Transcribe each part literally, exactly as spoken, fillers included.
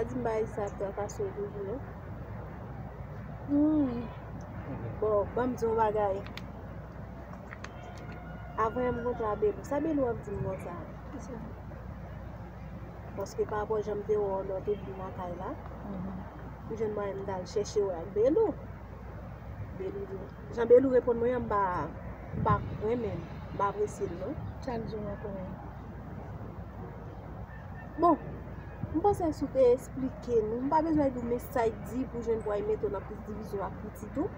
Di m bagay sa ap trakase w toujou, non? Hmm. Bon, ban m di w yon bagay. Avan yè m kontre a Belou, sa Belou ap di m konsa? Paske pa rapò jan m te wè w lè w te vin lakay la, m jwenn mwayen m t al chèche w ak Belou. Belou di, jan Belou reponn mwen an, m pa, m pa renmen l, m pa apresye l, non. Sa l di w ankò menm? Bon, m panse si w te esplike nou, m pa bezwen di w men sa y di pou jwenn pou al mete w nan plis divizyon ak pitit ou.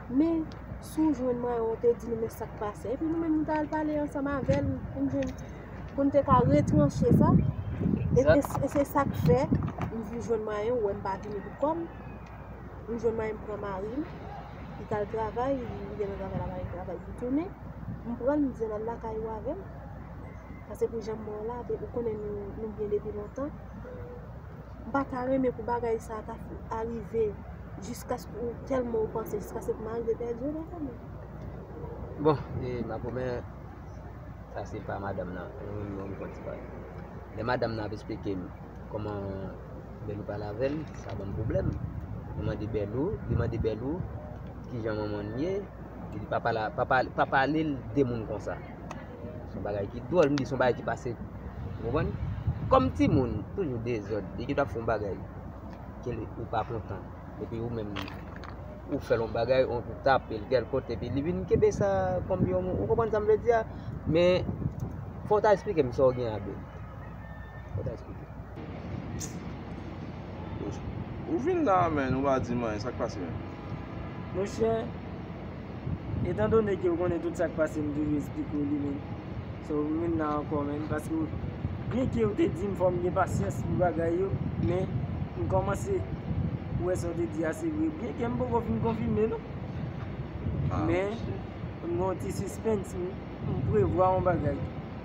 Men, si w jwenn mwen, w te di nou men sa k pase. Epi nou menm nou t al pale ansanm avè l pou n jwenn, pou n te ka retranche sa. E, e, e se sa k fè m vin jwenn mwayen, ou wè m pa vini pou kò m. M jwenn mwayen m pran mari m, li t al travay, li gen nan travay la, pa gen travay, li tounen. M pran l, m di l al lakay ou avè m. Paske pou jan m wè w la, ou konnen nou, nou byen depi lontan. M pa ta renmen pou bagay sa ta arive jiskaske ou tèlman ou panse, jiskaske pou m arive pèdi w nan fanmi. Bon, e, makomè, sa se pa madanm nan. Nou, nou, nou konn ti bagay. Lè madanm nan ap esplike m kòman Bèlou pale avè l, sa ban m pwoblèm. Li mande Bèlou, li mande Bèlou kijan manman l ye, li di pa pale, pa pale, pa pale l de moun konsa. Se yon bagay ki dwòl, m di se yon bagay ki pase, ou konprann? Kòm timoun, toujou dezòd, li gentan ap fè yon bagay ke li, ou pa kontan. Epi ou menm, ou fè l yon bagay, ou tape l tèl kote, epi li vin kenbe sa kòm yon, ou konprann sa m vle di a? Men, fò w ta esplike m sa w gen a Bèlou. Fò w ta esplike. Ou vin la, men ou pa di m anyen, sa k pase menm? Monchè, etandone ke ou konnen tout sa k pase, m toujou esplike w li menm. So, m vin la ankò menm, paske w, byenke ou te di m fò m gen pasyans pou bagay yo, men m kòmanse wè sa w te di a se vre. Byenke m poko fin konfime non. Ah, men, monchè, m gen yon ti sispens, m, m prevwa yon bagay.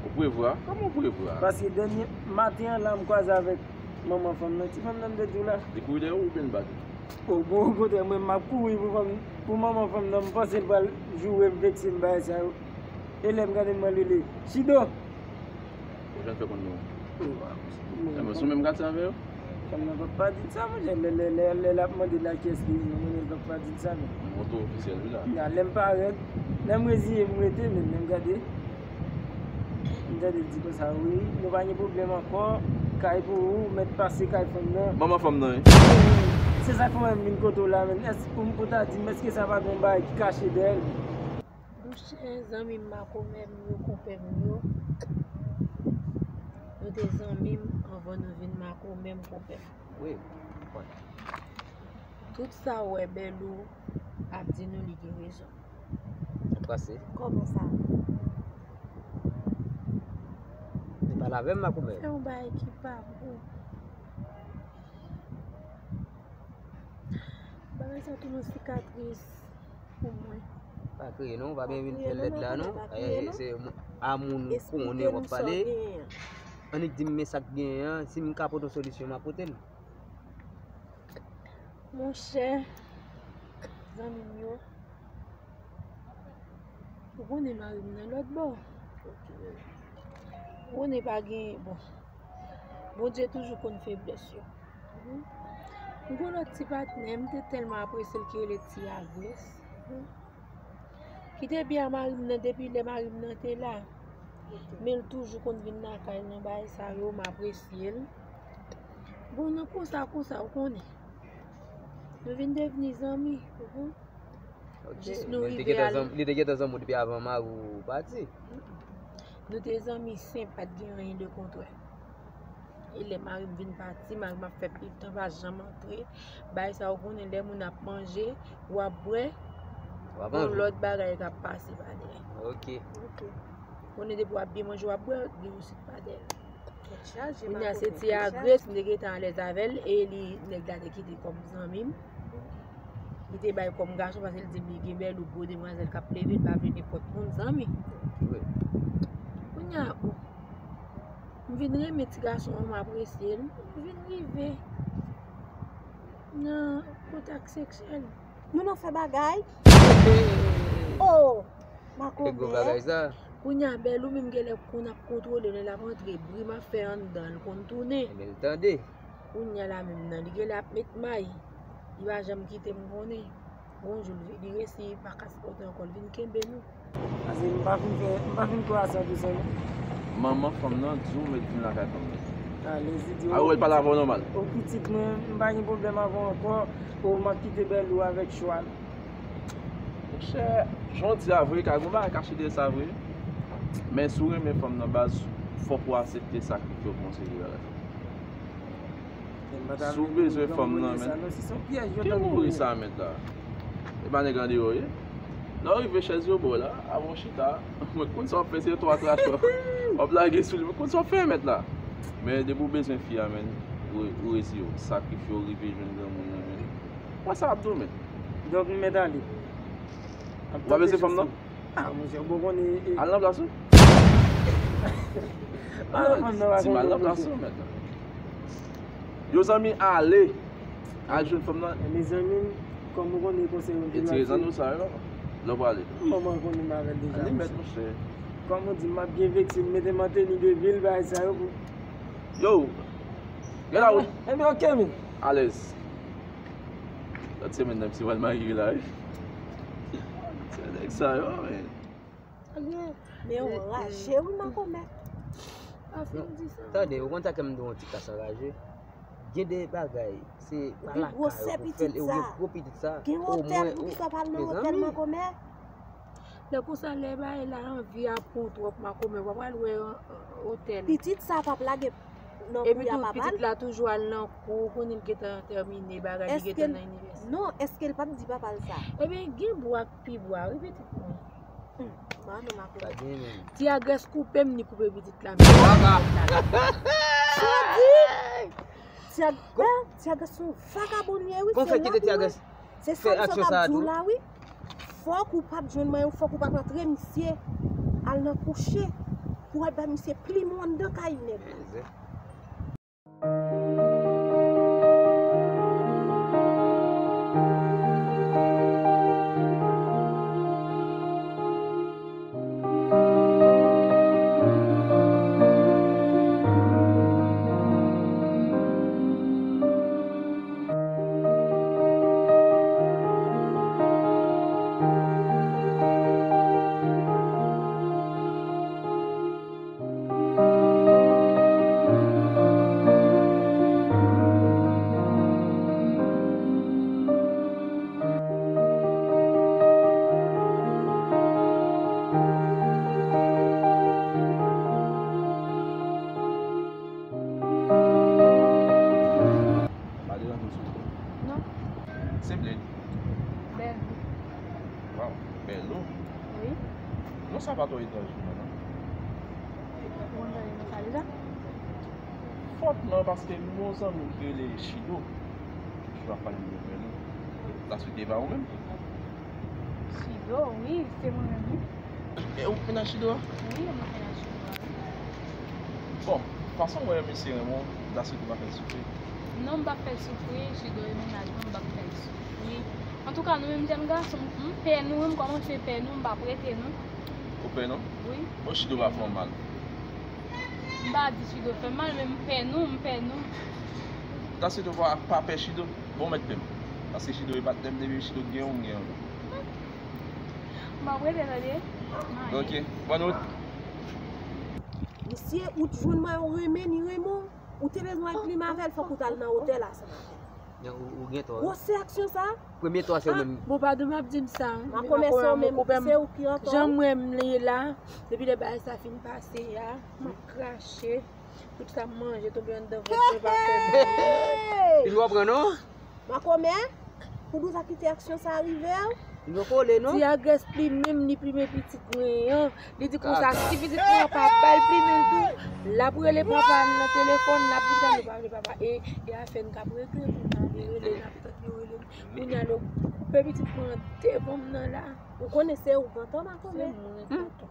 Ou prevwa? Kòman ou prevwa? Paske dènye maten an la, m kwaze avèk manman fanm nan. Ti fanm nan m te di w la. Li kouri dèyè w oubyen l bat ou? O, bon, okontrè, mwen, m ap kouri pou fanm, pou manman fanm nan. M panse l pral joure m, vekse m, bagay sa yo. E lè m gade m, mwen rele, Chido! Ou jan fè konn non? Bon, se ou menm k ap travay yo? Fanm nan p ap pa di sa, monchè. Lè, lè, lè, lè l ap mande la kiyès li ye, mwen, l p ap pa di sa, non. Mwen, tou ofisyèl, wi, la. Ya, lè m parèt, lè m reziye m, m rete, men lè m gade, m tande l di konsa, wi, nou pa gen pwoblèm ankò, kay pou ou, mèt pase kay fanm nan. Manman fanm nan, wi. Se sa k fè mwen vin kote w la, men. Èske pou m, pou ta di m, èske sa pa gen yon bagay ki kache dèyè l? Monchè, zanmi m, makomè m yo, konpè m yo, nou te zanmi m anvan nou vin makomè m, konpè m. Wi, m konn. Tout sa w wè Bèlou ap di nou, li gen rezon. Sa k pase? Kòman sa? Li pale avè m, makomè. Fè yon bagay ki pa bon. Bagay sa tou yon sikatris pou mwen. Pa kriye non, pa byen vin fè lèd la non. Pa kriye non, makomè, pa kriye non. Se a moun ou konnen w ap pale. Annik di m men sa k genyen an, si m ka pote yon solisyon, m ap pote l. Monchè, zanmi m yo, ou konnen mari m nan lòt bò. Ou konnen pa gen, bon, Bondye toujou konn feblès yo. Mhm. M gen yon lòt ti patnè, m te tèlman apresye l ki rele Ti Agres. Mhm. Ki te byen a mari m nan depi lè mari m nan te la. Ok. Men l toujou konn vin lakay nan bagay sa yo, m apresye l. Bon, nan konsa, konsa, ou konnen. Nou vin devni zanmi. Mhm. Ok. Jis nou rive al. Li te gentan zanmi w depi avan mari w pati? Mm-mm. Nou te zanmi senp, pa t gen anyen de kontrè. E lè mari m vin pati, mari m ap fè pil tan, pa janm antre. Bagay sa, ou konnen, lè moun ap manje, w ap bwè, w ap anvi. Gon lòt bagay k ap pase pa dèyè. Ok. Ok. Konnen depi w ap byen manje, w ap bwè, gen yon sit pa dèyè. Tèt chaje, makomè. Kounye a se Ti Agres, m te gentan alèz avè l, e li, nèg la te kite kòm zanmi m. Li te bay kòm gason, paske l di m li gen bèl ou gwo demwazèl k ap leve, l pa vle nenpòt moun zanmi. Wi. Kounye a, bon, m vin renmen ti gason an, m apresye l, m vin rive nan kontak seksyèl. Nou nan fè bagay. Oh! Makomè. Kounye a, Bèlou menm genlè konn ap kontwole l, lè l ap antre, bri m ap fè anndan, l konn tounen. Ebyen, l tande. Kounye a la menm nan, li genlè ap met may. Li pa janm kite m konnen. Gon jou, li, li resi pa ka sipòte ankò, li vin kenbe nou. Paske m pa fin fè, m pa fin kwè a san pou san non. Manman fanm nan di w mèt vin lakay fanm nan. Alezi, di w. A, ou wè l pale avè w nòmal. O pitit mwen, m pa gen pwoblèm avè w ankò. O, m ap kite bèl ou avèk chwa l. Monchè, jan w di a vre, ka gen yon bagay kache dèyè sa vre. Men si w renmen fanm nan baz, fòk ou aksepte sakrifye w pou yon seri de bagay. Si w bezwen fanm nan, men. Ki mouri sa, mèt la? E pa nèg andeyò ye? Lè w rive chèz yo ba w la, avan w chita, mwen konn sa w ap fè, se twa kras w ap lage sou li. Mwen konn sa w ap fè, mèt la. Men depi w bezwen fi a, men, ou, ou resi, w sakrifye, w rive jwenn granmoun nan, men. Wè sa w ap di w, men. Donk, m mèt ale. W pa bezwen fanm nan? Ah, monchè, ou bon konnen, e. Al nan plas ou. Ah, fanm nan pa di m al nan plas ou, mèt. Yo, zanmi, ale. Al jwenn fanm nan. Mezanmi, kòm ou konnen konsèy ou. E ti rezon nou sa yo, lè w prale. Manman konnen m avè l deja. Li mèt, monchè. Kòm ou di, m ap byen vekse, m mete m an teni de vil, bagay sa yo pou. Yo. Gade la, wi. Ebyen, ok, men. Alèz. Lòt semèn nan, misye pral marye la, wi. Se nèg sa yo, men. Men w raje wi, makomè. Pa fin di sa. Tande, ou konn sa ke m di w, yon ti kas anraje. Gen de bagay, se pa lakay ou pou fè l, e ou gen gwo pitit sa. Gen otèl, poukisa w pa al nan otèl, makomè? Lè konsa, lè bagay la anvi ap pran w twòp, makomè, w ap al wè, euh, otèl. Pitit sa p ap lage nan kou a papa l. Epi tou, pitit la toujou al nan kou, konnen l gentan tèmine bagay, li gentan nan inivèsite. Non, èske l p ap di papa l sa? Ebyen, gen bwa k pi bwa, wi, pitit mwen. Hmm, ba nou makomè. Ti agrès koupe m, ni koupe pitit la. Sa w di? Ti ag-, eh, ti agrès se yon vagabon li ye, wi. Kòman fè kite ti agrès? Se sa misye t ap di w la, wi. Fòk ou pa t jwenn mwen, fòk ou pa t antre misye al nan kouche pou al bay misye plimen anndan kay nèg. Pa deranje w, silvouplè. Non. Se Blaine. Bèl. Waw, Bèlo. Wi. Non sa pa twò etranj pou mwen, non. Ou konn tande non sa deja? Fòtman, paske m gen yon zanmi m ki rele Chido. Chido ap pale m de Bèlo. Sa sou te ba ou menm? Chido, wi, se mwen menm, wi. E ou k mennaj Chido a? Wi, mwen mennaj Chido a, wi. Bon, fason mwen wè misye renmen w, Dasoutou pa fè l soufri. Non, m p ap fè l soufri, Chido e mennaj mwen, m p ap fè l soufri. Antouka, nou menm jèn gason, m pè nou, wi, m kòmanse pè nou, m p ap rete non. Ou pè nou? Wi. Bon, Chido pa fè w mal. M pa di Chido fè m mal, men m pè nou, m pè nou. Dasoutou pa, pa pè Chido. Bon, mèt pè m. Paske Chido e patnè m, depi Chido gen yon, m gen yon. M ap rete tande. Ok, bòn wout. Misye, ou t jwenn mwen, ou renmen, ni renmen w. Ou te bezwen al plimen avè l, fòk ou t al nan otèl ansanm avè l. Ou, ou gen tò, wi. Gwosè aksyon sa? Premye tò se ou menm. Bon, padon, m ap di m sa. Makomè, se ou menm, se ou ki antò. Jan m wè m ye la, depi lè bagay sa fin pase a, m ap krache. Tout sa m manje tonbe anndan vant mwen, pa fè m byen. Vin w ap pran non? Makomè, pou nou ta kite aksyon sa rive w? Li poko ole non. Ti agrès plimen m, li plimen pitit mwen an. Li di konsa, si pitit mwen an pa ba l plimen l tou, l ap rele papa l nan telefòn, l ap di sa, nou pa vle papa. E, e afè n k ap regle, pou n ta vle rele, n ap tann yo rele m. Kounye a, l koupe pitit mwen an devan m nan la. Ou konnen se ou k antan, makomè? Se mwen k antan.